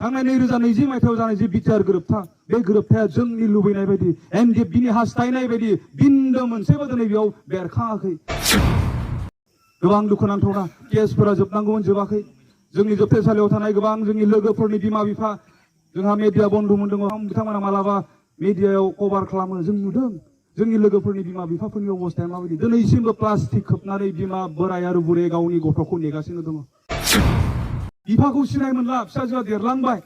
थांनाय 2020 मायथाइयाव जानाय जि बिटिआर गोरोबथा बे गोरोबथाया जोंनि लुबैनाय बायदि एनडिएफबिनि हास्थायनाय बायदि बिन्दो मोनसेबो दिनै बेयाव बेरखाङाखै। गोबां दुखुनांथावना केसफोरा जोबनांगौमोन जोबाखै। जोंनि जोबथेसालियाव थानाय गोबां जोंनि लोगोफोरनि बिमा बिफा जोंहा मेडिया बन्धुमोन दङ बिथांमोना मालाबा मेडियायाव कभार खालामो जों नुदों जोंनि लोगोफोरनि बिमा बिफाफोरनि अबस्थाया माबायदि दिनैसिमबो प्लास्टिक खोबनानै बिमा बोराय आरो बुरै गावनि गथ'खौ नेगासिनो दङ। बिफाखौ सिनाय मोनला फिसाजोआ देरलांबाय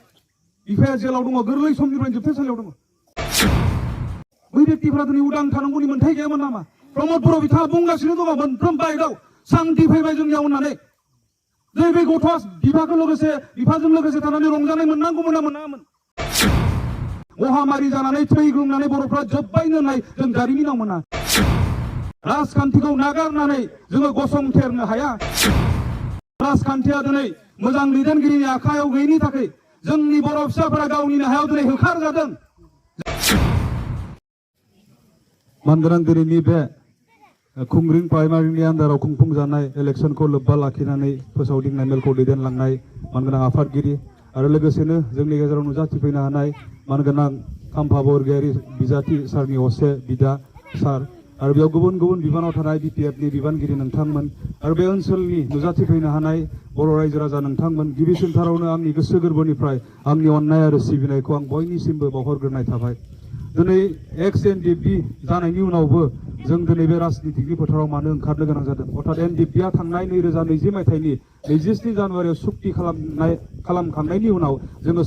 बिफाया जेलाव दङ गोरलै समनिफ्रायनो जोबथेसालियाव दङ। बै बेक्तिफोरा दिनै उदां थानांगौनि मोन्थाय गैयामोन नामा? प्रमद बर' बिथाङा बुंगासिनो दङ मोनफ्रोम बाइटआव शान्ति फैबाय जोंनियाव होननानै। जे बे गथ'आ बिफाजों लोगोसे थानानै रंजानाय मोननांगौमोन ना मोनामोन? महामारि जानानै थै ग्लुंनानै बर'फ्रा जोब्बायनो होननाय जों जारिमिनाव मोना। राजखान्थिखौ नागारनानै जोङो गसंथेरनो हाया। राजखान्थिया दिनै मोजां दैदेनगिरिनि आखायाव गैयिनि थाखाय जोंनि बर' फिसाफोरा गावनिनो हायाव दिनै होखारजादों। मानगोनां दिनैनि बे खुंग्रिं प्राइमारिनि आन्दाराव खुंफुंजानाय इलेक्सनखौ लोब्बा लाखिनानै फोसावदिंनाय मेलखौ दैदेनलांनाय मानगोनां आफादगिरि आरो लोगोसेनो जोंनि गेजेराव नुजाथिफैनो हानाय मानगोनां खाम्फा बरगयारि बिजाथि सारनि असे बिदा सार आरो बेयाव गुबुन गुबुन बिबानाव थानाय बिपिएफनि बिबानगिरि नोंथांमोन आरो बे ओनसोलनि नुजाथिफैनो हानाय बर' रायजो राजा नोंथांमोन गिबिसिनथारावनो आंनि गोसो गोरबोनिफ्राय आंनि अननाय आरो सिबिनायखौ आं बयनिसिमबो बावहरग्रोनाय थाबाय। दिनै एक्स एनडिएफबि जानायनि उनावबो जों दिनै बे राजनितिकनि फोथाराव मानो ओंखारनो गोनां जादों? अर्थात एनडिएफबिआ थांनाय 2020 मायथाइनि 27 जानुवारियाव सुक्ति खालामखांनायनि उनाव जोङो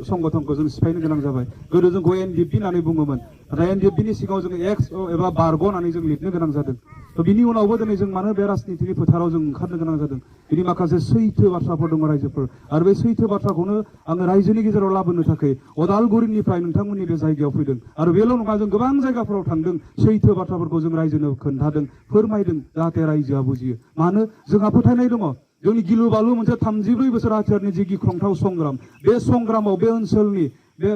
संगठनखौ जों सिफायनो गोनां जाबाय। गोदो जोंखौ एनडिएफबि होननानै बुङोमोन नाथाय एनडिएफबिनि सिगाङाव जोङो एक्स एबा बारग' होननानै जों लिरनो गोनां जादों। थ' बिनि उनावबो दिनै जों मानो बे राजनितिकनि फोथाराव जों ओंखारनो गोनां जादों? बिनि माखासे सैथो बाथ्राफोर दङ रायजोफोर आरो बे सैथो बाथ्राखौनो आङो रायजोनि गेजेराव लाबोनो थाखाय अदालगुरिनिफ्राय नोंथांमोननि बे जायगायाव फैदों आरो बेल' नङा जों गोबां जायगाफोराव थांदों सैथो बाथ्राफोरखौ जों रायजोनो खोन्थादों फोरमायदों जाहाथे रायजोआ बुजियो। मानो जोंहा फोथायनाय दङ जोंनि गिलु बालु मोनसे 34 बोसोर हाथियारनि जि गिख्रंथाव संग्राम बे संग्रामाव बे ओनसोलनि बे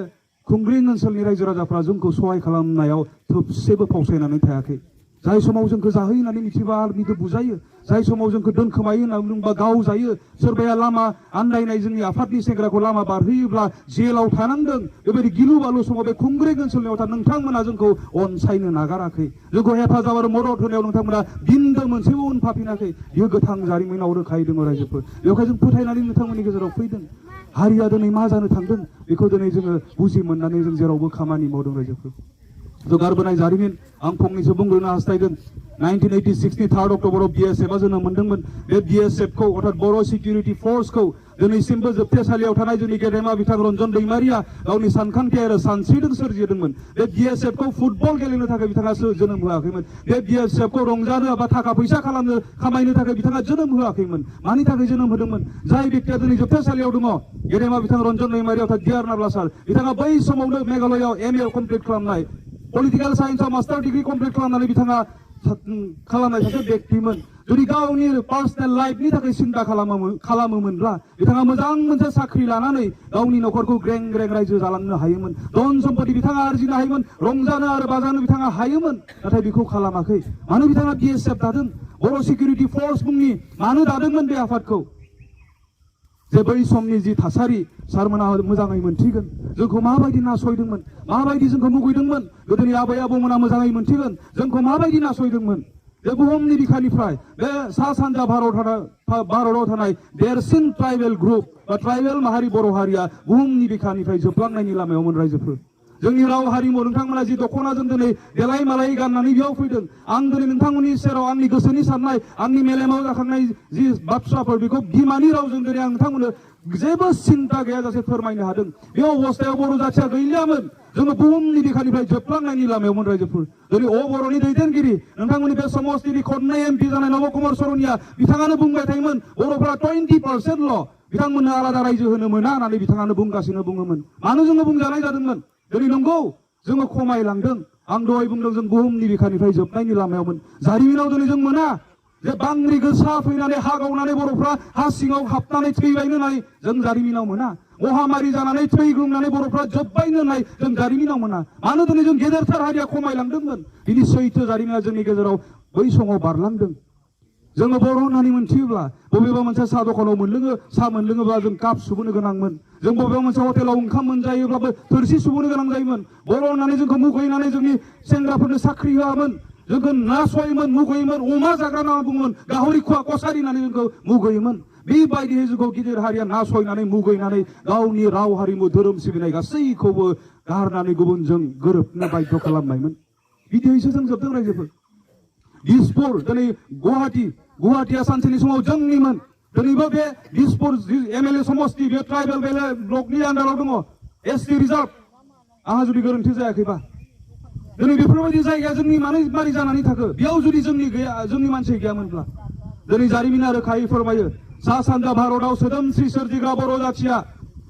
खुंग्रिं ओनसोलनि रायजो राजाफ्रा जोंखौ सहाय खालामनायाव थोबसेबो फावसायनानै थायाखै। जाय समाव जोंखौ जाहोयो होननानै मिथिबा आर्मिखौ बुजायो जाय समाव जोंखौ दोनखोमायो होननानै बुंबा गावजायो सोरबाया लामा आन्दायनाय जोंनि आफादनि सेंग्राखौ लामा बारहोयोब्ला जेलाव थानांदों। बेबायदि गिलु बालु समाव बे खुंग्रिं ओनसोलनियाव नोंथांमोना जोंखौ अनसायनो नागाराखै जोंखौ हेफाजाब आरो मदद होनायाव नोंथांमोना बिन्दो मोनसेबो उनफाफिनाखै। बियो गोथां जारिमिनाव रोखायै दङ रायजोफोर। बेवहाय जों फोथायनानै नोंथांमोननि गेजेराव फैदों। हारिया दिनै मा जानो थांदों बेखौ दिनै जोङो बुजि मोननानै जों जेरावबो खामानि मावदों रायजोफोर। जों गारबोनाय जारिमिन आं फंनैसो बुंग्रोनो हास्थायदों। 1986 3 अक्ट'बराव बिएसएफआ जोनोम मोनदोंमोन। बे बिएसएफखौ अर्थात बर' सिकिउरिटि फर्सखौ दिनैसिमबो जोबथेसालियाव थानाय जोंनि गेदेमा बिथां रन्जन दैमारिया गावनि सानखांथि आरो सानस्रिजों सोरजिदोंमोन। बे बिएसएफखौ फुटबल गेलेनो थाखाय बिथाङा जोनोम होआखैमोन। बे बिएसएफखौ रंजानो बा थाखा फैसा खामायनो थाखाय बिथाङा जोनोम होआखैमोन। मानि थाखाय जोनोम होदोंमोन? जाय व्यक्तिया दिनै जोबथेसालियाव दङ गेदेमा बिथां रन्जन दैमारि अर्थात डिआर नाब्ला सार बिथाङा बै समावनो मेघालयआव एमए कमप्लिट खालामनाय पलिटिकल साइन्सआव मास्टार डिग्री कमप्लिट खालामनानै बिथाङा खालामनाय सासे व्यक्तिमोन। जुदि गावनि पार्सनेल लाइफनि थाखाय सिन्था खालामोमोनब्ला बिथाङा मोजां मोनसे साख्रि लानानै गावनि न'खरखौ ग्रें ग्रें रायजो जालांनो हायोमोन। धन सम्पति बिथाङा आरजिनो हायोमोन। रंजानो आरो बाजानो बिथाङा हायोमोन। नाथाय बेखौ खालामाखै। मानो बिथाङा बिएसएफ दादों? बर' सिकिउरिटि फर्स मुंनि मानो दादोंमोन बे आफादखौ? जे बै समनि जि थासारि सारमोना मोजाङै मोनथिगोन। जोंखौ माबायदि नासयदोंमोन माबायदि जोंखौ मुगैदोंमोन गोदोनि आबै आबौमोना मोजाङै मोनथिगोन जोंखौ माबायदि नासयदोंमोन। बे बुहुमनि बिखानिफ्राय बे सा सानजा भारताव थानाय देरसिन ट्राइबेल ग्रुप बा ट्राइबेल माहारि बर' हारिया बुहुमनि बिखानिफ्राय जोबलांनायनि लामायावमोन रायजोफोर। जोंनि राव हारिमु नोंथांमोना जि दख'नाजों दिनै देलाय मालाय गाननानै बेयाव फैदों। आं दिनै नोंथांमोननि सेराव आंनि गोसोनि साननाय आंनि मेलेमाव जाखांनाय जि बाथ्राफोर बेखौ बिमानि रावजों दिनै आं नोंथांमोननो जेबो सिन्ता गैयाजासे फोरमायनो हादों। बे अबस्थायाव बर' जाथिया गैलियामोन। जोङो बुहुमनि बिखानिफ्राय जोबलांनायनि लामायावमोन रायजोफोर। दिनै बर'नि दैदेनगिरि नोंथांमोननि बे समस्तिनि खननै एमपि जानाय नब कुमार सरनिया बिथाङानो बुंबाय थायोमोन बर'फ्रा 20% बिथांमोननो आलादा रायजो होनो मोना होननानै बिथाङानो बुंगासिनो बुङोमोन। मानो जोङो बुंजानाय जादोंमोन? दिनै नंगौ जोङो खमायलांदों। आं दहाय बुंदों जों बुहुमनि बिखानिफ्राय जोबनायनि लामायावमोन। जारिमिनाव दिनै जों मोना जे बांग्रि गोसा फैनानै हा गावनानै बर'फ्रा हा सिङाव हाबनानै थैबायनो होननाय जों जारिमिनाव मोना। महामारि जानानै थै ग्लुंनानै बर'फ्रा जोब्बायनो होननाय जों जारिमिनाव मोना। मानो दिनै जों गेदेरथार हारिया खमायलांदोंमोन? बिनि सैथो जारिमिना जोंनि गेजेराव बै समाव बारलांदों। जोङो बर' होननानै मोनथियोब्ला बबेबा मोनसे साहा दखानाव साहा मोनलोङोब्ला जों काप सुबुंनो गोनांमोन जों बबेबा मोनसे हटेलाव ओंखाम मोनजायोब्लाबो थोरसि सुबुंनो गोनां जायोमोन बर' होननानै जोंखौ मुगैनानै जोंनि सेंग्राफोरनो साख्रि होआमोन जोंखौ नासयोमोन मुगैयोमोन अमा जाग्रा होनना बुङोमोन गाहरि खुवा कसारि होननानै जोंखौ मुगैयोमोन बेबायदियै जोंखौ गिदिर हारिया नासयनानै मुगैनानै गावनि राव हारिमु धोरोम सिबिनाय गासैखौबो गारनानै गुबुनजों गोरोबनो बाध्य खालामनायमोन बिदियैसो जों जोबदों रायजोफोर दिसपुर दिनै गुवाहाटिया सानसेनि समाव जोंनिमोन दिनैबो बे दिसपुर MLA समष्टि बे ट्राइबेल ब्लकनि आन्दाराव दङ ST रिजार्भ आंहा जुदि गोरोन्थि जायाखैबा दिनै बेफोरबायदि जायगाया जोंनि मारै जानानै थाखो बेयाव जुदि जोंनि मानसि गैयामोनब्ला दिनै जारिमिना रोखायै फोरमायो सा सानजा भारतआव सोदोमस्रि सोरजिग्रा बर' जाथिया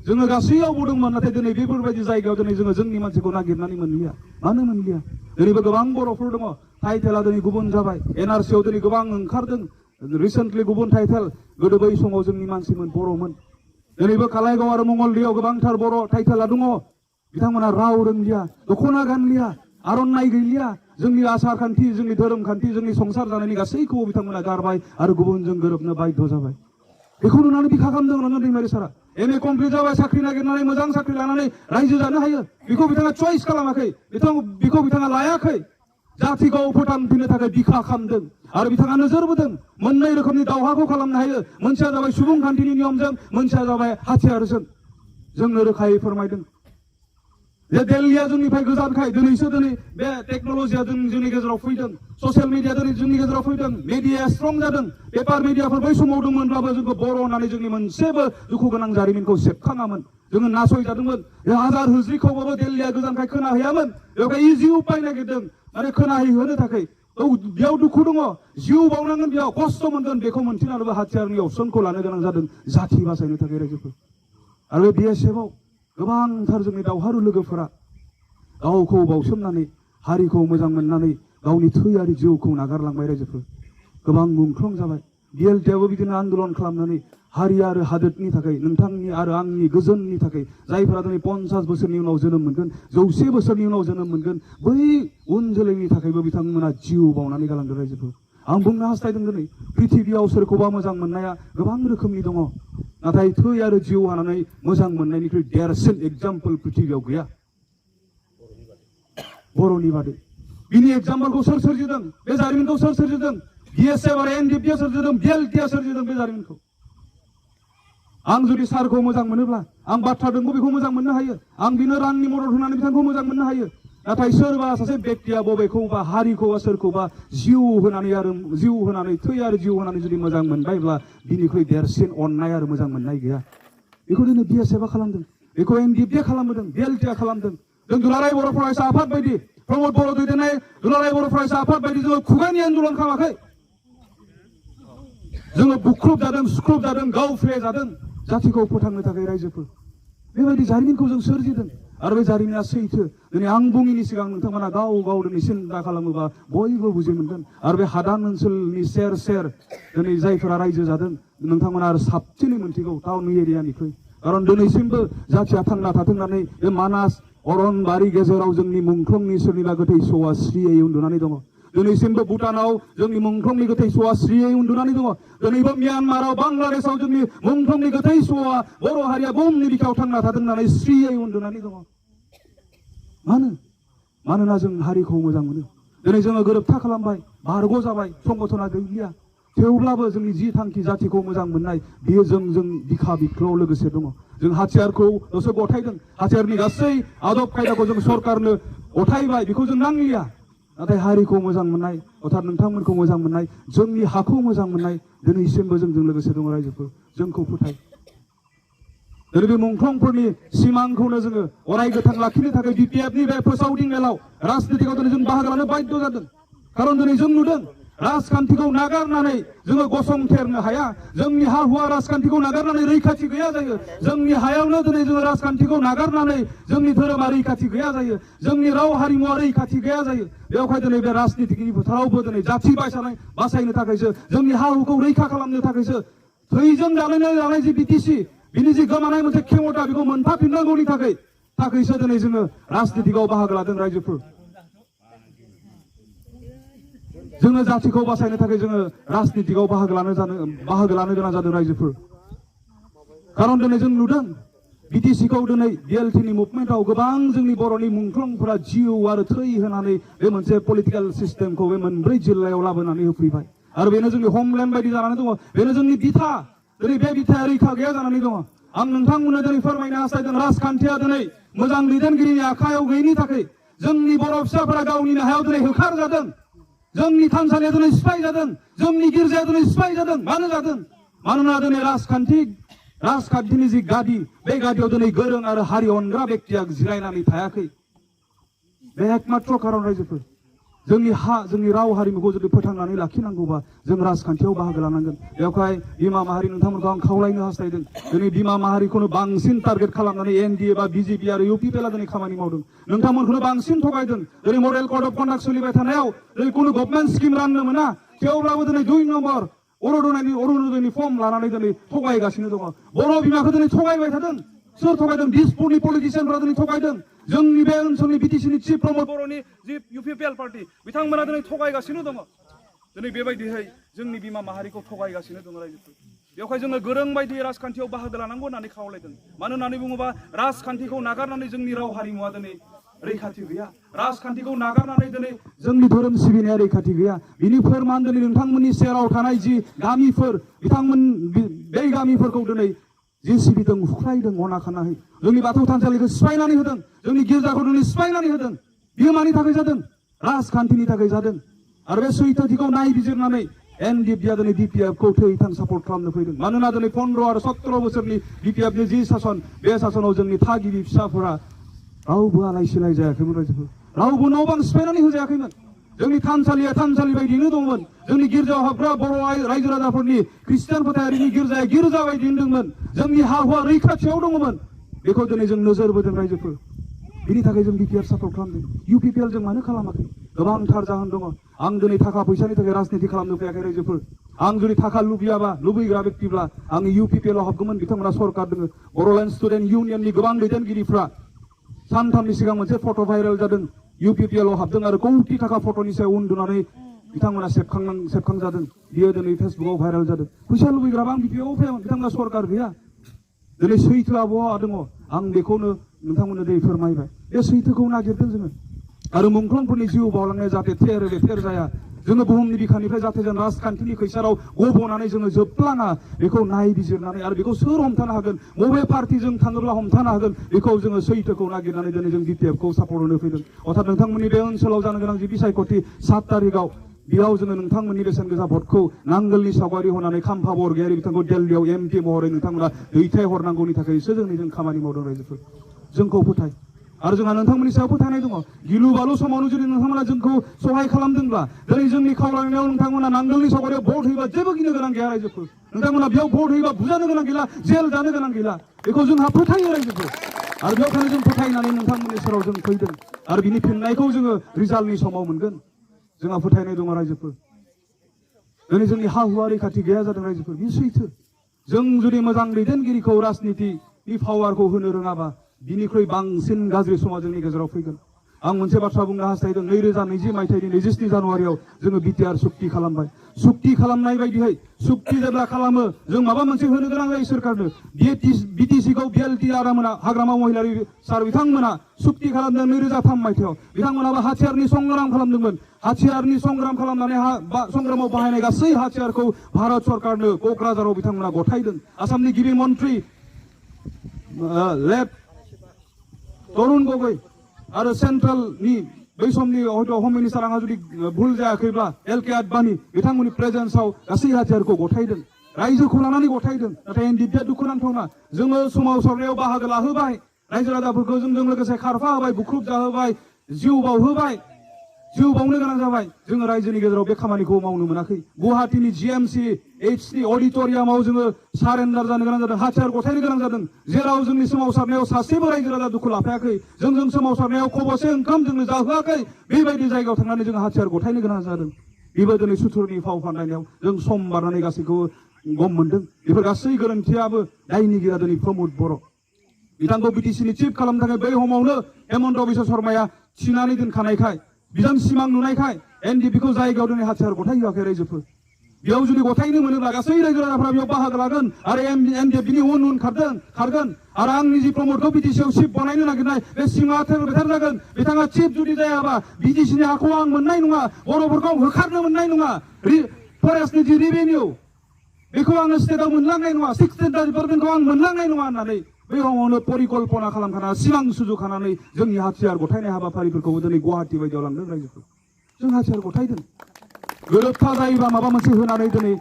जोङो गासैयावबो दंमोन नाथाय दिनै बेफोरबायदि जायगायाव दिनै जोंनि मानसिखौ नागिरनानै मोनलिया मानो मोनलिया दिनैबो गोबां बर'फोर दङ टाइटेला दिनै गुबुन जाबाय NRCआव दिनै गोबां ओंखारदों रिसेन्टलि गुबुन टाइटेल गोदो बै समाव जोंनि मानसिमोन बर'मोन दिनैबो कालाइगाव आरो मंगलदैयाव गोबांथार बर' टाइटेला दङ बिथांमोना राव रोंलिया दख'ना गानलिया आर'नाइ गैलिया जोंनि आसार खान्थि जोंनि धोरोम खान्थि जोंनि संसार जानायनि गासैखौबो बिथांमोना गारबाय आरो गुबुनजों गोरोबनो बाध्य जाबाय बेखौ नुनानै बिखा खालामदों दैमारि सारा MA कमप्लिट जाबाय साख्रि नागिरनानै मोजां साख्रि लानानै रायजो जानो हायो बेखौ बिथाङा चयस खालामाखै बेखौ बिथाङा लायाखै जाथिखौ फोथांफिननो थाखाय बिखा खालामदों आरो बिथाङा नोजोर बोदों मोननै रोखोमनि दावहाखौ खालामनो हायो मोनसेया जाबाय सुबुंखान्थिनि नियमजों मोनसेया जाबाय हाथियारजों जोंनो रोखायै फोरमायदों जे दिल्लीया जोंनिफ्राय गोजानखाय दिनैसो बे टेक्न'लजिया जोंनि गेजेराव फैदों ससियेल मिडिया दिनै जोंनि गेजेराव फैदों मिडियाया स्ट्रं जादों पेपार मिडियाफोर बै समाव दंमोनब्लाबो जोंखौ बर' होननानै जोंनि मोनसेबो दुखु गोनां जारिमिनखौ सेबखाङामोन जोङो नासयजादोंमोन हाजार हुज्रिखौबाबो दिल्लीया गोजानखाय खोनाहैयामोन बेवहाय इजि उपाय नागिरदों आरो खोनाहैहोनो थाखाय बेयाव दुखु दङ जिउ बावनांगोन बेयाव खस्थ' मोनगोन बेखौ मोनथिनानैबो हाथियारनि अपसनखौ लानो गोनां जादों जाथि बासायनो थाखाय रायजोफोर आरो बे BSFआव गोबांथार जोंनि दावहारु लोगोफोरा गावखौ बावसोमनानै हारिखौ मोजां मोननानै गावनि थैयारि जिउखौ नागारलांबाय रायजोफोर गोबां मुंख्लं जाबाय DLTआबो बिदिनो आन्दलन खालामनानै हारि आरो हादोरनि थाखाय नोंथांनि आरो आंनि गोजोननि थाखाय जायफोरा दिनै 50 बोसोरनि उनाव जोनोम मोनगोन 100 बोसोरनि उनाव जोनोम मोनगोन बै उन जोलैनि थाखायबो बिथांमोना जिउ बावनानै गालांदों रायजोफोर आं बुंनो हास्थायदों दिनै पृथिबियाव सोरखौबा मोजां मोननाया गोबां रोखोमनि दङ नाथाय थै आरो जिउ हानानै मोजां मोननायनिख्रुइ देरसिन एग्जाम्पल पृथिबियाव गैया बर'नि बादै बिनि एग्जाम्पलखौ सोर सोरजिदों बे जारिमिनखौ सोर सोरजिदों BSF आरो NDPआ सोरजिदों DLTआ सोरजिदों बे जारिमिनखौ आं जुदि सारखौ मोजां मोनोब्ला आं बाथ्रादोंबो बेखौ मोजां मोननो हायो आं बिनो रांनि मदद होनानै बिथांखौ मोजां मोननो हायो नाथाय सोरबा सासे व्यक्तिया बबेखौबा हारिखौबा सोरखौबा जिउ होनानै थै आरो जिउ होनानै जुदि मोजां मोनबायब्ला बिनिख्रुइ देरसिन अननाय आरो मोजां मोननाय गैया बेखौ दिनै BSFआ खालामदों बेखौ NDPआ खालामदों DLTआ खालामदों जों दुलाराय बर' फरायसा आफाद बायदि प्रमद बर' दैदेननाय दुलाराय बर' फरायसा आफाद बायदि जोङो खुगानि आन्दलन खालामाखै जोङो बुख्रुब जादों सुख्रुब जादों गावफ्ले जादों जातिखौ फोथांनो थाखाय रायजोफोर बेबायदि जारिमिनखौ जों सोरजिदों आरो बे जारिमिना सैथो दिनै आं बुङिनि सिगां नोंथांमोना गाव दिनै सिन्था खालामोबा बयबो बुजि मोनगोन आरो बे हादान ओनसोलनि सेर दिनै जायफोरा रायजो जादों नोंथांमोना आरो साबसिनै मोनथिगौ टाउन एरियानिख्रुइ खारन दिनैसिमबो जातिया थांना थाथोंनानै बे मानास अरनबारि गेजेराव जोंनि मुंख्लंनि सोरनिबा गोथै स'आ स्रियै उन्दुनानै दङ दिनैसिमबो भुटानाव जोंनि मुंख्लंनि गोथै स'आ स्रियै उन्दुनानै दङ दिनैबो म्यानमाराव बांलादेशआव जोंनि मुंख्लंनि गोथै स'आ बर' हारिया बुहुमनि बिखायाव थांना थादों होननानै स्रियै उन्दुनानै दङ मानोना जों हारिखौ मोजां मोनो दिनै जोङो गोरोबथा खालामबाय बारग' जाबाय संगठना गैलिया थेवब्लाबो जोंनि जि थांखि जातिखौ मोजां मोननाय बेयो जों बिखा बिख्लोआव लोगोसे दङ जों हाथियारखौल'सो गथायदों हाथियारनि गासै आदब खायदाखौ जों सरकारनो गथायबाय बेखौ जों नांलिया नाथाय हारिखौ मोजां मोननाय अर्थात नोंथांमोनखौ मोजां मोननाय जोंनि हाखौ मोजां मोननाय दिनैसिमबो जोंजों लोगोसे दङ रायजोफोर जोंखौ फोथाय दिनै बे मुंख्लंफोरनि सिमांखौनो जोङो अराय गोथां लाखिनो थाखाय BPFनि बे फोसावदिं मेलाव राजनितिकआव दिनै जों बाहागो लानो बाध्य जादों खारन दिनै जों नुदों राजखान्थिखौ नागारनानै जोङो गसंथेरनो हाया जोंनि हा हुआ राजखान्थिखौ नागारनानै रैखाथि गैया जायो जोंनि हायावनो दिनै जोङो राजखान्थिखौ नागारनानै जोंनि धोरोमा रैखाथि गैया जायो जोंनि राव हारिमुवा रैखाथि गैया जायो बेवहाय दिनै बे राजनितिकनि फोथारावबो दिनै जाथि बासायनो थाखायसो जोंनि हा हुखौ रैखा खालामनो थाखायसो थैजों जालायनाय लानाय जि BTC बिनि जि गोमानाय मोनसे खेमता बेखौ मोनफाफिननांगौनि थाखायसो दिनै जोङो राजनितिकआव बाहागो लादों रायजोफोर जोङो जाथिखौ बासायनो थाखाय जोङो राजनितिकआव बाहागो लानो गोनां जादों रायजोफोर खारन दिनै जों नुदों बिटिसिखौ दिनै बिएलटिनि मुभमेन्टआव गोबां जोंनि बर'नि मुंख्लंफोरा जिउ आरो थै होनानै बे मोनसे पलिटिकेल सिस्टेमखौ बे मोनब्रै जिल्लायाव लाबोनानै होफैबाय आरो बेनो जोंनि हमलेन्ड बायदि जानानै दङ बेनो जोंनि बिथा दिनै बे बिथाया रैखा गैया जानानै दङ आं नोंथांमोननो दिनै फोरमायनो हास्थायदों राजखान्थिया दिनै मोजां दैदेनगिरिनि आखायाव गैयिनि थाखाय जोंनि बर' फिसाफोरा गावनिनो हायाव दिनै होखारजादों जोंनि थानसालिया दिनै सिफाय जादों जोंनि गिर्जाया दिनै सिफाय जादों मानो जादों मानोना दिनै राजखान्थिनि जि गादी बे गादियाव दिनै गोरों आरो हारि अनग्रा बेक्तिया जिरायनानै थायाखै बे एकमात्र खारन रायजोफोर जोंनि जोंनि राव हारिमुखौ जुदि फोथांनानै लाखिनांगौबा जों राजखान्थियाव बाहागो लानांगोन बेवहाय बिमा माहारि नोंथांमोनखौ आं खावलायनो हास्थायदों दिनै बिमा माहारिखौनो बांसिन टार्गेट खालामनानै एनडिए बा बिजेपि आरो इउपिपिएलआ दिनै खामानि मावदों नोंथांमोनखौनो बांसिन थगायदों दिनै मडेल कड अफ कन्डाक्ट सोलिबाय थानायाव दिनै कुनु गभर्नमेन्ट स्किम राननो मोना थेवब्लाबो दिनै 2 नम्बर अरुणोदयनि फर्म लानानै दिनै थगायगासिनो दङ बर' बिमाखौ दिनै थगायबाय थादों सोर थगायदों दिसपुरनि पलिटिसियानफोरा दिनै थगायदों जोंनि बे ओनसोलनि बिटिसिनि चिफ प्रमद बर'नि जि इउपिपिएल पार्टी बिथांमोना दिनै थगायगासिनो दङ दिनै बेबायदिहाय जोंनि बिमा माहारिखौ थगायगासिनो दङ रायजोफोर बेवहाय जोङो गोरों बायदि राजखान्थियाव बाहागो लानांगौ होननानै खावलायदों मानो होननानै बुङोबा राजखान्थिखौ नागारनानै जोंनि राव हारिमुवा दिनै रैखाथि गैया राजखान्थिखौ नागारनानै दिनै जोंनि धोरोम सिबिनाया रैखाथि गैया बिनि फोरमान दिनै नोंथांमोननि सेराव थानाय जि गामिफोर बिथांमोन बे गामिफोरखौ दिनै जेसिबिजों हुख्रायदों अना खानाहै जोंनि बाथौ थानसालिखौ सिफायनानै होदों जोंनि गिर्जाखौ दिनै सिफायनानै होदों बियो मानि थाखाय जादों राजखान्थिनि थाखाय जादों आरो बे सैथोथिखौ नायबिजिरनानै एनडिएफआ दिनै बिपिएफखौ थैथां सापर्ट खालामनो फैदों मानोना दिनै 15 आरो 17 बोसोरनि बिपिएफनि जि सासन बे सासनाव जोंनि थागिबि फिसाफोरा रावबो आलाय सिलाय जायाखैमोन रायजोफोर रावबो न' बां सिफायनानै होजायाखैमोन जोंनि थानसालिया थानसालि बायदियैनो दंमोन जोंनि गिर्जायाव हाबग्रा बर' रायजो राजाफोरनि ख्रिस्टियान फोथायारिनि गिर्जाया गिर्जा बायदियैनो दंमोन जोंनि हा हुआ रैखाथियाव दङमोन बेखौ दिनै जों नोजोर बोदों रायजोफोर बिनि थाखाय जों बिपिएफ सापर्ट खालामदों इउपिपिएल जों मानो खालामाखै गोबांथार जाहोन दङ आं दिनै थाखा फैसानि थाखाय राजनिति खालामनो फैयाखै रायजोफोर आं जुदि थाखा लुबैग्रा बेक्तिब्ला आं इउपिपिएलआव हाबगौमोन बिथांमोना सरकार दङ बर'लेण्ड स्टुडेन्ट इउनियननि गोबां दैदेनगिरिफ्रा सानथामनि सिगां मोनसे फट' भाइरेल जादों इउपिपिएलआव हाबदों आरो कौटि थाखा फट'नि सायाव उन्दुनानै बिथांमोना सेबखांजादों बियो दिनै फेसबुकआव भाइरेल जादों फैसा लुबैग्राबा आं बिपिएफआव फैयामोन बिथांमोना सरकार गैया दिनै सैथोआ बहा दङ आं बेखौनो नोंथांमोननो दिनै फोरमायबाय बे सैथोखौ नागिरदों जोङो आरो मुंख्लंफोरनि जिउ बावलांनाया जाहाथे थेर बेथेर जाया जोङो बुहुमनि बिखानिफ्राय जाहाथे जों राजखान्थिनि खैसाराव गब'नानै जोङो जोबलाङा बेखौ नायबिजिरनानै आरो बेखौ सोर हमथानो हागोन बबे पार्टिजों थाङोब्ला हमथानो हागोन बेखौ जोङो सैथोखौ नागिरनानै दिनै जों बिपिएफखौ सापर्ट होनो फैदों अर्थात नोंथांमोननि बे ओनसोलाव जानो गोनां जि बिसायख'थि 7 तारिखआव बेयाव जोङो नोंथांमोननि बेसेन गोसा भटखौ नांगोलनि सावगारि होनानै खाम्फा बरगयारि बिथांखौ दिल्लीयाव एमपि महरै नोंथांमोना दैथायहरनांगौनि थाखायसो जों खामानि मावदों रायजोफोर जोंखौ फोथाय आरो जोंहा नोंथांमोननि सायाव फोथायनाय दङ गिलु बालु समावनो जुदि नोंथांमोना जोंखौ सहाय खालामदोंब्ला दिनै जोंनि खावलायनायाव नोंथांमोना नांगोलनि सावगारियाव भट होयोबा जेबो गिनो गोनां गैया रायजोफोर नोंथांमोना बेयाव भट होयोबा बुजानो गोनां गैला जेल जानो गोनां गैला बेखौ जोंहा फोथायो रायजोफोर आरो बेयावखायनो जों फोथायनानै नोंथांमोननि सेराव जों फैदों आरो बिनि फिननायखौ जोङो रिजाल्टनि समाव मोनगोन जोंहा फोथायनाय दङ रायजोफोर दिनै जोंनि हा हुआ रैखाथि गैया जादों रायजोफोर बे सैथो जों जुदि मोजां दैदेनगिरिखौ राजनितिनि पावारखौ होनो रोङाबा बिनिख्रुइ बांसिन गाज्रि समा जोंनि गेजेराव फैगोन आं मोनसे बाथ्रा बुंनो हास्थायदों 2020 मायथाइनि 27 जानुवारियाव जोङो बिटिआर सुक्ति खालामबाय सुक्ति खालामनाय बायदियै सुक्ति जेब्ला खालामो जों माबा मोनसे होनो गोनां जायो सोरखारनो बिटिसिखौ बिएलटि आरामोना हाग्रामा महिलारि सार बिथांमोना सुक्ति खालामदों 2003 मायथाइयाव बिथांमोनाबो हाथियारनि संग्राम खालामदोंमोन हाथियारनि संग्राम खालामनानै संग्रामाव बाहायनाय गासै हाथियारखौ भारत सरकारनो क'क्राझाराव बिथांमोना गथायदों आसामनि गिबि मन्त्रि लेफ्ट तरुण गगৈ आरो सेन्ट्रेलनि बै समनि हयथ' हम मिनिस्टार आंहा जुदि भुल जायाखैब्ला एलके आडबाणी बिथांमोननि प्रेजेन्सआव गासै हाथियारखौ गथायदों रायजोखौ लानानै गथायदों नाथाय एनडिएफआ दुखुनांथावना जोङो सोमावसारनायाव बाहागो लाहोबाय रायजो राजाफोरखौ जोंजों लोगोसे खारफा होबाय बुख्रुब जाहोबाय जिउ बावनो गोनां जाबाय जोङो रायजोनि गेजेराव बे खामानिखौ मावनो मोनाखै गुवाहाटीनि जिएमसि एचसि अडिट'रियामाव जोङो सारेन्डार जानो गोनां जादों हाथियार गथायनो गोनां जादों जेराव जोंनि सोमावसारनायाव सासेबो रायजो राजा दुखु लाफायाखै जोंजों सोमावसारनायाव खबसे ओंखाम जोंनो जाहोआखै बेबायदि जायगायाव थांनानै जों हाथियार गथायनो गोनां जादों बेबो दिनै सुथुरनि फाव फान्दायनायाव जों सम बारनानै गासैखौबो गम मोनदों बेफोर गासै गोरोन्थियाबो दायनिगिरिया दिनै प्रमद बर' बिथांखौ बिटिसिनि चिफ खालामनो थाखाय बै समावनो हेमन्त बिश्व शर्माया थिनानै दोनखानायखाय बिजों सिमां नुनायखाय NDPखौ जायगायाव दिनै हाथियार गथाय होआखै रायजोफोर बेयाव जुदि गथायनो मोनोब्ला गासै रायजो राजाफ्रा बेयाव बाहागो लागोन आरो NDPनि उन खारगोन आरो आंनि जि प्रमदखौ BTCआव चिफ बनायनो नागिरनाय बे सिङा बेथार जागोन बिथाङा चिफ जुदि जायाबा BTCनि हाखौ आं मोननाय नङा बर'फोरखौ होखारनो मोननाय नङा फरेस्टनि जि रेभिनिउ बेखौ आङो स्टेटआव मोनलांनाय नङा 16टा डिपार्टमेन्टखौ आं मोनलांनाय नङा होननानै बै समावनो परिकल्पना खालामखाना सिमां सुजुखानानै जोंनि हाथियार गथायनाय हाबाफारिफोरखौबो दिनै गुवाहाटि बायदियाव लांदों रायजोफोर जों हाथियार गथायदों गोरोबथा जायोबा माबा मोनसे होनानै दिनै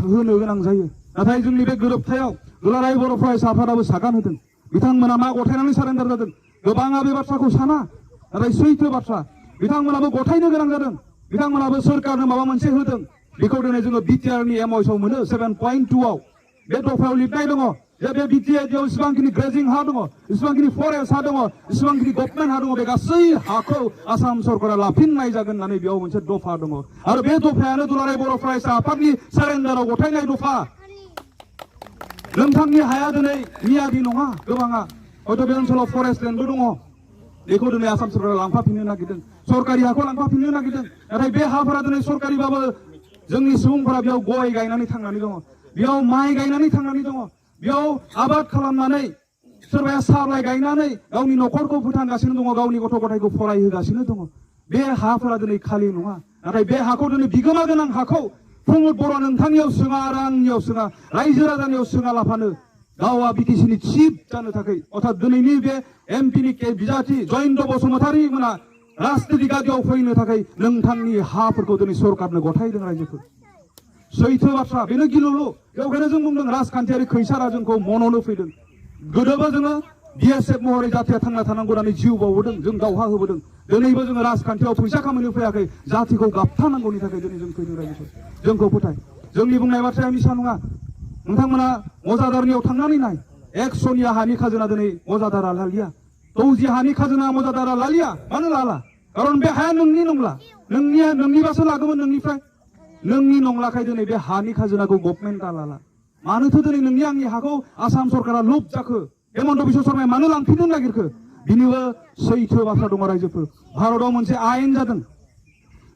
होनो गोनां जायो नाथाय जोंनि बे गोरोबथायाव दुलाराय बर' फरायसा आफादाबो सागान होदों बिथांमोना मा गथायनानै सारेन्डार जादों गोबाङा बे बाथ्राखौ साना नाथाय सैथो बाथ्रा बिथांमोनाबो गथायनो गोनां जादों बिथांमोनाबो सोरखारनो माबा मोनसे होदों बेखौ दिनै जोङो BTRनि MOSआव मोनो 7.2आव बे दफायाव लिरनाय दङ जे बे BTRआव जेसेबांखिनि ग्रेजिं हा दङ जेसेबांखिनि फरेस्ट हा दङ जेसेबांखिनि गभर्नमेन्ट हा दङ बे गासै हाखौ आसाम सरकारा लाफिननाय जागोन होननानै बेयाव मोनसे दफा दङ आरो बे दफायानो दुलाराय बर' फरायसा आफादनि सारेन्डाराव गथायनाय दफा नोंथांनि हाया दिनै मियादि नङा गोबाङा हयथ' बे ओनसोलाव फरेस्ट लेन्डबो दङ बेखौ दिनै आसाम सरकारा लांफाफिननो नागिरदों सरकारि हाखौ लांफाफिननो नागिरदों नाथाय बे हाफोरा दिनै सरकारिबाबो जोंनि सुबुंफोरा बेयाव गय गायनानै थांनानै दङ बेयाव माइ गायनानै थांनानै दङ बेयाव आबाद खालामनानै सोरबाया साहालाय गायनानै गावनि न'खरखौ फोथांगासिनो दङ गावनि गथ' गथायखौ फरायहोगासिनो दङ बे हाफोरा दिनै खालि नङा नाथाय बे हाखौ दिनै बिगोमा गोनां हाखौ प्रमद बर' नोंथांनियाव सोङा आरो आंनियाव सोङा रायजो राजानियाव सोङा लाफानो गावआ BTCनि चिफ जानो थाखाय अर्थात दिनैनि बे MPनि बिजाथि जयन्त बसुमतारी मोना राजनीति गादियाव फैनो थाखाय नोंथांनि हाफोरखौ दिनै सरकारनो गथायदों रायजोफोर सैथो बाथ्रा बेनो गिलुलु बेवहायनो जों बुंदों राजखान्थियारि खैसारा जोंखौ मन'नो फैदों गोदोबो जोङो BSF महरै जाथिया थांना थानांगौ होननानै जिउ बावबोदों जों दावहा होबोदों दिनैबो जोङो राजखान्थियाव फैसा खामायनो फैयाखै जातिखौ गाबथानांगौनि थाखाय दिनै जों फैदों रायजोफोर जोंखौ फोथाय जोंनि बुंनाय बाथ्राया मिसा नङा नोंथांमोना मजादारनियाव थांनानै नाय 100निया हानि खाजोना दिनै मजादारा लालिया 20 हानि खाजोना मजादारा लालिया मानो लाला खारन बे हाया नोंनि नंला नोंनिबासो लागौमोन नोंनिफ्राय नोंनि नंलाखाय दिनै बे हानि खाजोनाखौ गभर्नमेन्टआ लाला मानोथो दिनै नोंनि आंनि हाखौ आसाम सरकारा लुप जाखो हेमन्त बिश्व शर्माया मानो लांफिननो नागिरखो बिनिबो सैथो बाथ्रा दङ रायजोफोर भारताव मोनसे आयेन जादों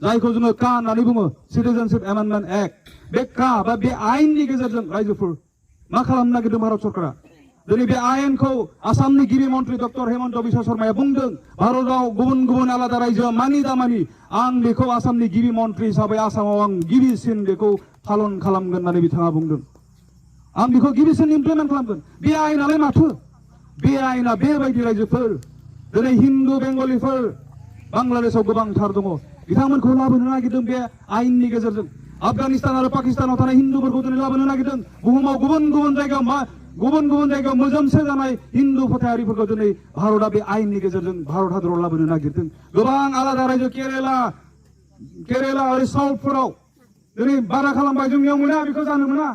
जायखौ जोङो का होननानै बुङो सिटिजेनशिप एमेन्डमेन्ट एक्ट बे का बा बे आयेननि गेजेरजों रायजोफोर मा खालामनो नागिरदों भारत सरकारा दिनै बे आयेनखौ आसामनि गिबि मन्त्रि डक्टर हेमन्त बिश्व शर्माया बुंदों भारताव गुबुन गुबुन आलादा रायजोआ मानि दामानि आं बेखौ आसामनि गिबि मन्त्रि हिसाबै आसामाव आं गिबिसिन बेखौ पालन खालामगोन होननानै बिथाङा बुंदों आं बेखौ गिबिसिन इमप्लिमेन्ट खालामगोन बे आयेनालाय माथो बे आयेना बेबायदि रायजोफोर दिनै हिन्दु बेंगलिफोर बांलादेशआव गोबांथार दङ बिथांमोनखौ लाबोनो नागिरदों बे आयेननि गेजेरजों आफगानिस्तान आरो पाकिस्तानाव थानाय हिन्दुफोरखौ दिनै लाबोनो नागिरदों बुहुमाव गुबुन गुबुन जायगायाव मोजोमसे जानाय हिन्दु फोथायारिफोरखौ दिनै भारतआ बे आयेननि गेजेरजों भारत हादराव लाबोनो नागिरदों गोबां आलादा रायजो केरेला आरो साउथफोराव दिनै बादा खालामबाय जोंनियाव मोना बेखौ जानो मोना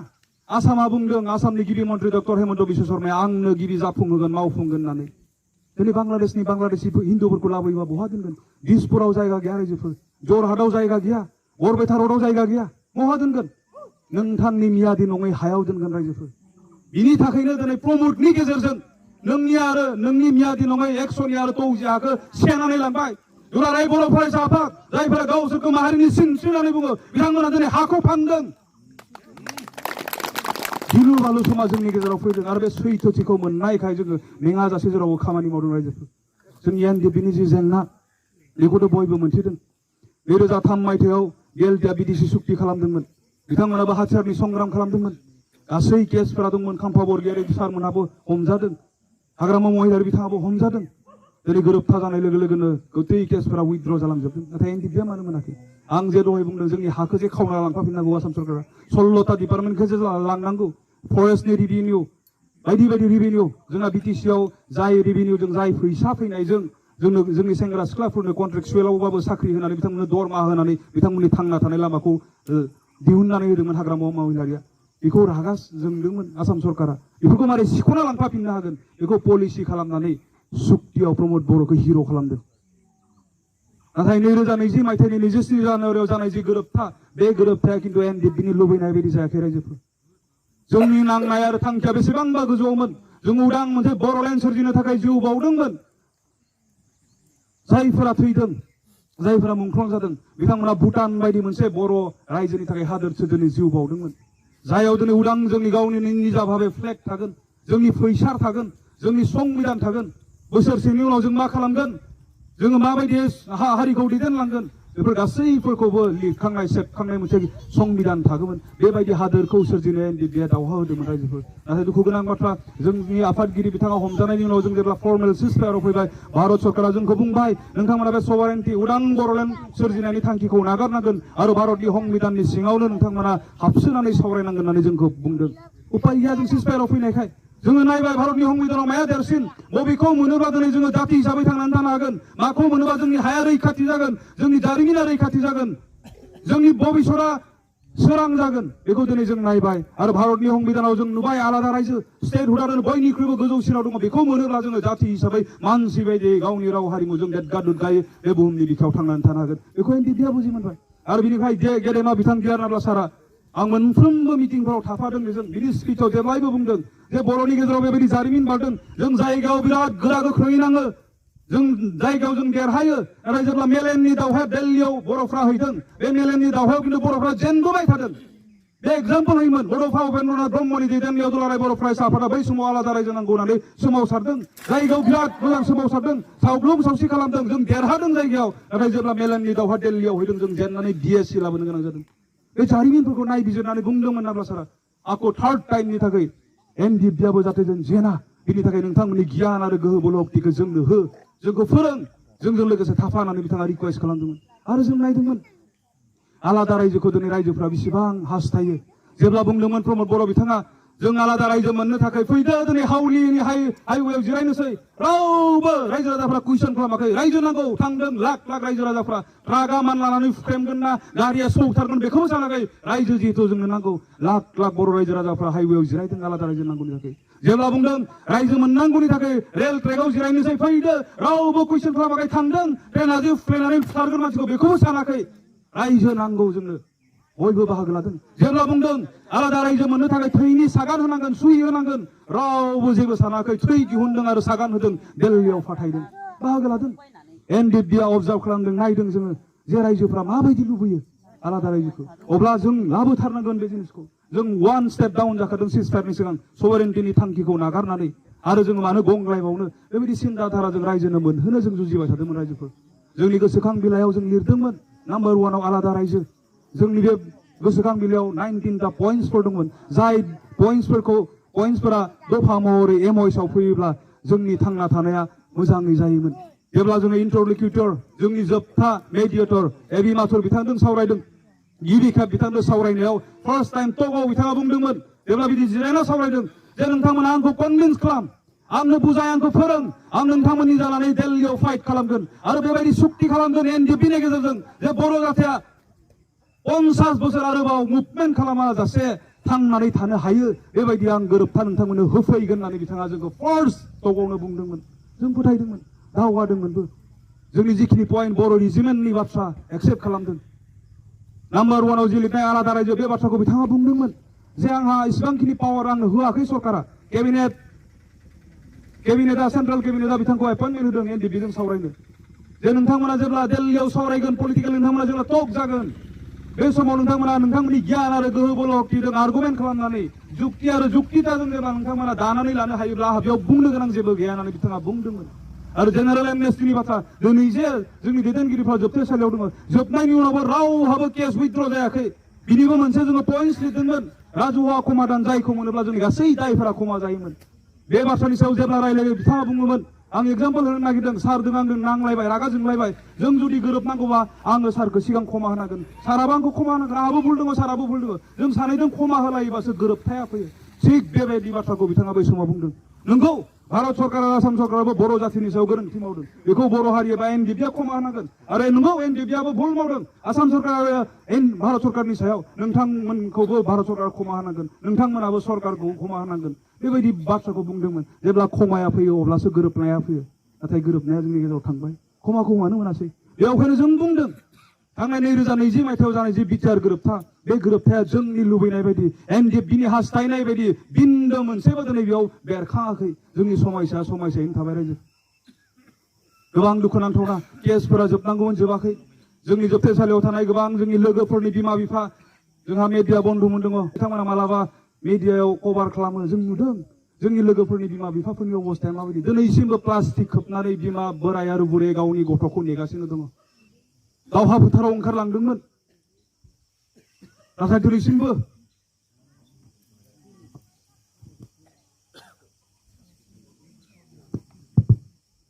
आसामा बुंदों आसामनि गिबि मन्त्रि डक्टर हेमन्त बिश्व शर्माया आंनो गिबि जाफुंहोगोन मावफुंगोन होननानै दिनै बांलादेशि हिन्दुफोरखौ लाबोयोबा बहा दोनगोन दिसपुराव जायगा गैया रायजोफोर जरहाटआव जायगा गैया बरपेटा रडआव जायगा गैया बहा दोनगोन नोंथांनि मियादि नङै हायाव दोनगोन रायजोफोर बिनि थाखायनो दिनै प्रमदनि गेजेरजों नोंनि मियादि नङै 100नि आरो 20 हाखौ सेनानै लांबाय दुलाराय बर' फरायसा आफाद जायफोरा गावसोरखौ माहारिनि सिनस्रि होननानै बुङो बिथांमोना दिनै हाखौ फानदों गिलु बालु समा जोंनि गेजेराव फैदों आरो बे सैथोथिखौ मोननायखाय जोङो मेङाजासे जेरावबो खामानि मावदों रायजोफोर जोंनि NDPनि जि जेंना बेखौथ' बयबो मोनथिदों 2003 मायथाइयाव गेलदिया BTC सुक्ति खालामदोंमोन बिथांमोनाबो हाथियारनि संग्राम खालामदोंमोन गासै केसफोरा दंमोन खाम्फा बरगयारि सारमोनाबो हमजादों हाग्रामा महिलारि बिथाङाबो हमजादों दिनै गोरोबथा जानाय लोगो लोगोनो गोदै केसफोरा उइथड्र जालांजोबदों नाथाय NDPआ मानो मोनाखै आं जे दहाय बुंदों जोंनि हाखौ जे खावना लांफाफिननांगौ आसाम सरकारा 16टा डिपार्टमेन्टखौ जे लांनांगौ फरेस्टनि रिभिनिउ बायदि बायदि रिभिनिउ जोंना BTCआव जाय रिभिनिउजों जाय फैसा फैनायजों जोंनि सेंग्रा सिख्लाफोरनो कन्ट्रेक्सुवेलावबाबो साख्रि होनानै बिथांमोननो दरमाहा होनानै बिथांमोननि थांना थानाय लामाखौ दिहुननानै होदोंमोन हाग्रामा महिलारिया बेखौ रागा जोंदोंमोन आसाम सरकारा बेफोरखौ मारै सिख'ना लांफाफिननो हागोन बेखौ पलिसि खालामनानै सुक्तियाव प्रमद बर'खौ हिर' खालामदों नाथाय 2020 मायथाइनि 27 जानुवारियाव जानाय जि गोरोबथा बे गोरोबथाया खिन्थु NDPनि लुबैनाय बायदि जायाखै रायजोफोर जोंनि नांनाय आरो थांखिया बेसेबांबा गोजौआवमोन जों उदां मोनसे बर'लेण्ड सोरजिनो थाखाय जिउ बावदोंमोन जायफोरा थैदों जायफोरा मुंख्लं जादों बिथांमोना भुटान बायदि मोनसे बर' रायजोनि थाखाय हादोर सोरजिनो जिउ बावदोंमोन जायाव दिनै उदां जोंनि गावनि निजा भाबे फ्लेग थागोन जोंनि फैसार थागोन जोंनि संबिधान थागोन बोसोरसेनि उनाव जों मा खालामगोन जोङो माबायदि हारिखौ दैदेनलांगोन बेफोर गासैफोरखौबो लिरखांनाय सेबखांनाय मोनसे संबिधान थागौमोन बेबायदि हादोरखौ सोरजिनो एनडिएफबिआ दावहा होदोंमोन रायजोफोर नाथाय दुखु गोनां बाथ्रा जोंनि आफादगिरि बिथाङा हमजानायनि उनाव जों जेब्ला फर्मेल सिजफायाराव फैबाय भारत सरकारा जोंखौ बुंबाय नोंथांमोना बे सभारेन्टि उदां बर'लेण्ड सोरजिनायनि थांखिखौ नागारनांगोन आरो भारतनि संबिधाननि सिङावनो नोंथांमोना हाबसोनानै सावरायनांगोन होननानै जोंखौ बुंदों उपाय गैया जों सिजफायाराव फैनायखाय जोङो नायबाय भारतनि संबिधानाव माया देरसिन बबेखौ मोनोब्ला दिनै जोङो जाति हिसाबै थांनानै थानो हागोन माखौ मोनोबा जोंनि हाया रैखाथि जागोन जोंनि जारिमिना रैखाथि जागोन जोंनि भबिष्यतआ सोरां जागोन बेखौ दिनै जों नायबाय आरो भारतनि संबिधानाव जों नुबाय आलादा रायजो स्टेटहुडआनो बयनिख्रुइबो गोजौसिनाव दङ बेखौ मोनोब्ला जोङो जाति हिसाबै मानसि बायदि गावनि राव हारिमुजों देदगा दुदगायै बे बुहुमनि बिखायाव थांनानै थानो हागोन बेखौ एनडिएफबिआ बुजि मोनबाय आरो बिनिफ्राय गेदेमा बिथां बिआर नाब्ला सारा आं मोनफ्रोमबो मिटिंफोराव थाफादों बेजों बिनि स्पिचआव जेब्लायबो बुंदों जे बर'नि गेजेराव बेबायदि जारिमिन बारदों जों जायगायाव बिराद गोरा गोख्रोङै नाङो जों जायगायाव जों देरहायो नाथाय जेब्ला मेलेननि दावहाया दिल्लीयाव बर'फ्रा हैदों बे मेलेननि दावहायाव खिन्थु बर'फ्रा जेनबोबाय थादों बे एग्जाम्पल होयोमोन बड'फा उपेन्द्रनाथ ब्रह्मनि दैदेननायाव दुलाराय बर' फरायसा आफादा बै समाव आलादा रायजो नांगौ होननानै सोमावसारदों जायगायाव बिराद मोजां सोमावसारदों सावग्लुं सावसि खालामदों जों देरहादों जायगायाव नाथाय जेब्ला मेलेननि दावहा दिल्लीयाव हैदों जों जेननानै DSC लाबोनो गोनां जादों बे जारिमिनफोरखौ नायबिजिरनानै बुंदोंमोन नाब्ला सारा आंखौ थार्ड टाइमनि थाखाय एनडिएफबिआबो जाहाथे जों जेना बिनि थाखाय नोंथांमोननि गियान आरो गोहो बोलो सक्तिखौ जोंनो हो जोंखौ फोरों जोंजों लोगोसे थाफा होननानै बिथाङा रिकुवेस्ट खालामदोंमोन आरो जों नायदोंमन आलादा रायजोखौ दिनै रायजोफ्रा बेसेबां हास्थायो जेब्ला बुंदोंमोन प्रमद बर' बिथाङा जों आलादा रायजो मोननो थाखाय फैदो दिनै हाउलिनि हाइवेआव जिरायनोसै रावबो रायजो राजाफ्रा कुइसन खालामाखै रायजो नांगौ थांदों लाख लाख रायजो राजाफ्रा ट्राकआ मान लानानै फुख्रेमगोन ना गारिया सौथारगोन बेखौबो सानाखै रायजो जिहेतु जोंनो नांगौ लाख लाख बर' रायजो राजाफ्रा हाइवेआव जिरायदों आलादा रायजो नांगौनि थाखाय जेब्ला बुंदों रायजो मोननांगौनि थाखाय रेल ट्रेकआव जिरायनोसै फैदो रावबो कुइसन खालामाखै थांदों ट्रेना जे फुख्रेमनानै फुथारगोन मानसिखौ बेखौबो सानाखै रायजो नांगौ जोंनो बयबो बाहागो लादों जेब्ला बुंदों आलादा रायजो मोननो थाखाय थैनि सागान होनांगोन सुइ होनांगोन रावबो जेबो सानाखै थै दिहुनदों आरो सागान होदों दिल्लीयाव फाथायदों बाहागो लादों एनडिएफबिआ अबजार्भ खालामदों नायदों जोङो जे रायजोफ्रा माबायदि लुबैयो आलादा रायजोखौ अब्ला जों लाबोथारनांगोन बे जिनिसखौ जों वान स्टेप डाउन जाखादों सिजफायारनि सिगां सभारेन्टिनि थांखिखौ नागारनानै आरो जोङो मानो गंग्लायबावनो बेबायदि सिन्ताधाराजों रायजोनो मोनहोनो जों जुजिबाय थादोंमोन रायजोफोर जोंनि गोसोखां बिलाइयाव जों लिरदोंमोन नाम्बार 1आव आलादा रायजो जोंनि बे गोसोखां बिलाइयाव 19टा पइन्ट्सफोर दंमोन जाय पइन्ट्सफोरा दफा महरै एमओएसआव फैयोब्ला जोंनि थांना थानाया मोजाङै जायोमोन जेब्ला जोङो इन्टारल'किउटर जोंनि जोबथा मेडिएटर एबि माथुर बिथांजों सावरायदों गिबि खेब बिथांजों सावरायनायाव फार्स्ट टाइम टकआव बिथाङा बुंदोंमोन जेब्ला बिदि जिरायना सावरायदों जे नोंथांमोना आंखौ कनभिन्स खालाम आंनो बुजाय आंखौ फोरों आं नोंथांमोननि जानानै दिल्लीयाव फाइट खालामगोन आरो बेबायदि सुक्ति खालामगोन एनडिएफबिनि गेजेरजों जे बर' जाथिया 50 बोसोर आरोबाव मुभमेन्ट खालामाजासे थांनानै थानो हायो बेबायदि आं गोरोबथा नोंथांमोननो होफैगोन होननानै बिथाङा जोंखौ फार्स्ट टकआवनो बुंदोंमोन जों फोथायदोंमोन दावगादोंमोनबो जोंनि जिखिनि पइन्ट बर' रिजिमेन्टनि बाथ्रा एक्सेप्ट खालामदों नाम्बार 1आव जि लिरनाय आलादा रायजो बे बाथ्राखौ बिथाङा बुंदोंमोन जे आंहा इसिबांखिनि पावार आंनो होआखै सरकारा केबिनेटआ सेन्ट्रेल केबिनेटआ बिथांखौ एपइन्टमेन्ट होदों एनडिएफबिजों सावरायनो जे नोंथांमोना जेब्ला दिल्लीयाव सावरायगोन पलिटिकेल नोंथांमोना जेब्ला टक जागोन बे समाव नोंथांमोना नोंथांमोननि गियान आरो गोहो बोलो सक्तिजों आर्गुमेन्ट खालामनानै जुक्ति आरो जुक्तिताजों जेब्ला नोंथांमोना दानानै लानो हायोब्ला बेयाव बुंनो गोनां जेबो गैया होननानै बिथाङा बुंदोंमोन आरो जेनेरेल एमनेस्टिनि बाथ्रा दिनै जे जोंनि दैदेनगिरिफ्रा जोबथेसालियाव दङ जोबनायनि उनावबो रावहाबो केस उइथड्र जायाखै बिनिबो मोनसे जोङो पइन्ट्स लिरदोंमोन राजुवा खमादान जायखौ मोनोब्ला जोंनि गासै दायफोरा खमा जायोमोन बे बाथ्रानि सायाव जेब्ला रायलायो बिथाङा बुङोमोन आं एग्जाम्पल होनो नागिरदों सारजों आंजों नांलायबाय रागा जोंलायबाय जों जुदि गोरोबनांगौबा आङो सारखौ सिगां खमा होनांगोन साराबो आंखौ खमा होनांगोन आंहाबो भुल दङ साराबो भुल दङ जों सानैजों खमा होलायोबासो गोरोबथाया फैयो थिग बेबायदि बाथ्राखौ बिथाङा बै समाव बुंदों नंगौ भारत सरकार आरो आसाम सरकाराबो बर' जाथिनि सायाव गोरोन्थि मावदों बेखौ बर' हारि एबा एनडिएफबिआ खमा होनांगोन आरो नंगौ एनडिएफबिआबो भुल मावदों आसाम सरकार आरो भारत सरकारनि सायाव नोंथांमोनखौबो भारत सरकारा खमा होनांगोन नोंथांमोनाबो सरकारखौ खमा होनांगोन बेबायदि बाथ्राखौ बुंदोंमोन जेब्ला खमाया फैयो अब्लासो गोरोबनाया फैयो नाथाय गोरोबनाया जोंनि गेजेराव थांबाय खमाखौ मानो मोनासै बेवहायनो जों बुंदों थांनाय 2020 मायथाइयाव जानाय जि बिटिआर गोरोबथा बे गोरोबथाया जोंनि लुबैनाय बायदि एनडिएफबिनि हास्थायनाय बायदि बिन्दो मोनसेबो दिनै बेयाव बेरखाङाखै जोंनि समायसायैनो थाबाय रायजो गोबां दुखुनांथावना केसफोरा जोबनांगौमोन जोबाखै जोंनि जोबथेसालियाव थानाय गोबां जोंनि लोगोफोरनि बिमा बिफा जोंहा मेडिया बन्धुमोन दङ बिथांमोना मालाबा मेडियायाव कभार खालामो जों नुदों जोंनि लोगोफोरनि बिमा बिफाफोरनि अबस्थाया माबायदि दिनैसिमबो प्लास्टिक खोबनानै बिमा बोराय आरो बुरै गावनि गथ'खौ नेगासिनो दङ दावहा फोथाराव ओंखारलांदोंमोन नाथाय दिनैसिमबो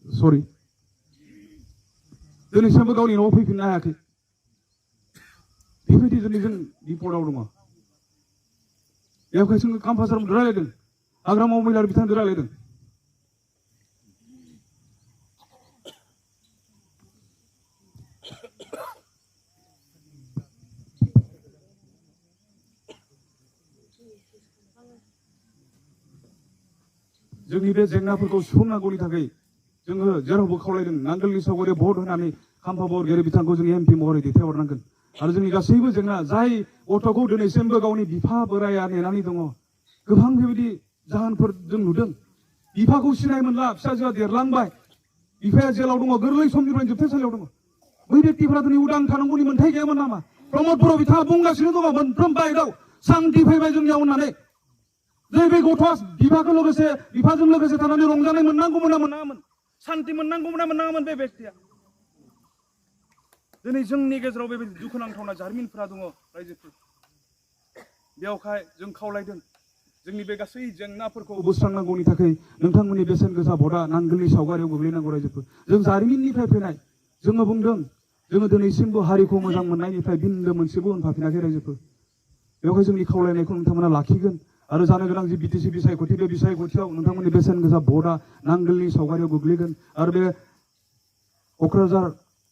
सरि दिनैसिमबो गावनि न'आव फैफिननो हायाखै बेबायदि दिनै जों बिपदआव दङ बेवहाय जोङो कामफासार रायलायदों हाग्रामा महिला बिथांजों रायलायदों जोंनि बे जेंनाफोरखौ सुफुंनांगौनि थाखाय जोङो जेरावबो खावलायदों नांगोलनि सावगारियाव भट होनानै खाम्फा बरगयारि बिथांखौ जों एमपि महरै दैथायहरनांगोन आरो जोंनि गासैबो जेंना जाय गथ'खौ दिनैसिमबो गावनि बिफा बोराया नेनानै दङ गोबां बेबायदि जाहोनफोर जों नुदों बिफाखौ सिनाय मोनला फिसाजोआ देरलांबाय बिफाया जेलाव दङ गोरलै समनिफ्रायनो जोबथेसालियाव दङ बै व्यक्तिफोरा दिनै उदां थानांगौनि मोन्थाय गैयामोन नामा प्रमद बर' बिथाङा बुंगासिनो दङ मोनफ्रोम बाइकआव सान्थि फैबाय जोंनियाव होननानै जे बे गथ'आ बिफाजों लोगोसे थानानै रंजानाय मोननांगौमोन ना मोनामोन सान्थि मोननांगौमोन ना मोनामोन बे व्यक्तिया दिनै जोंनि गेजेराव बेबायदि दुखुनांथावना जारिमिनफोरा दङ रायजोफोर बेवहाय जों खावलायदों जोंनि बे गासै जेंनाफोरखौ बोस्रांनांगौनि थाखाय नोंथांमोननि बेसेन गोसा भटआ नांगोलनि सावगारियाव गोग्लैनांगौ रायजोफोर जों जारिमिननिफ्राय फैनाय जोङो बुंदों जोङो दिनैसिमबो हारिखौ मोजां मोननायनिफ्राय बिन्दो मोनसेबो उनफाफिनाखै रायजोफोर बेवहाय जोंनि खावलायनायखौ नोंथांमोना लाखिगोन आरो जानो गोनां जि बिटिसि बिसायख'थि बे बिसायख'थियाव नोंथांमोननि बेसेन गोसा भटआ नांगोलनि सावगारियाव गोग्लैगोन आरो बे क'क्राझार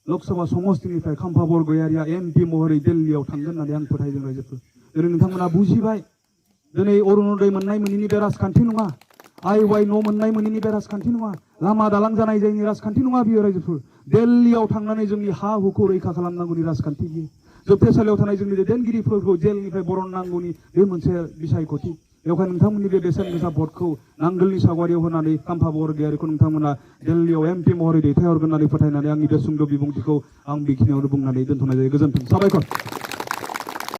लकसभा समस्तिनिफ्राय खाम्फा बरगयारिया एमपि महरै दिल्लीयाव थांगोन होननानै आं फोथायदों रायजोफोर दिनै नोंथांमोना बुजिबाय दिनै अरुणोदय मोननाय मोनैनि बे राजखान्थि नङा आइ न' मोननाय मोनैनि बे राजखान्थि नङा लामा दालां जानाय जायनि राजखान्थि नङा बियो रायजोफोर दिल्लीयाव थांनानै जोंनि हा हुखौ रैखा खालामनांगौनि राजखान्थि बियो जोबथेसालियाव थानाय जोंनि दैदेनगिरिफोरखौ जेलनिफ्राय बरननांगौनि बे मोनसे बिसायख'थि बेवहाय नोंथांमोननि बे बेसेन गोसा भटखौ नांगोलनि सावगारियाव होनानै खाम्फा बरगयारिखौ नोंथांमोना दिल्लीयाव एमपि महरै दैथायहरगोन होननानै फोथायनानै आंनि बे सुंद' बिबुंथिखौ आं बेखिनियावनो बुंनानै दोनथ'नाय जायो गोजोन्थों साबायखर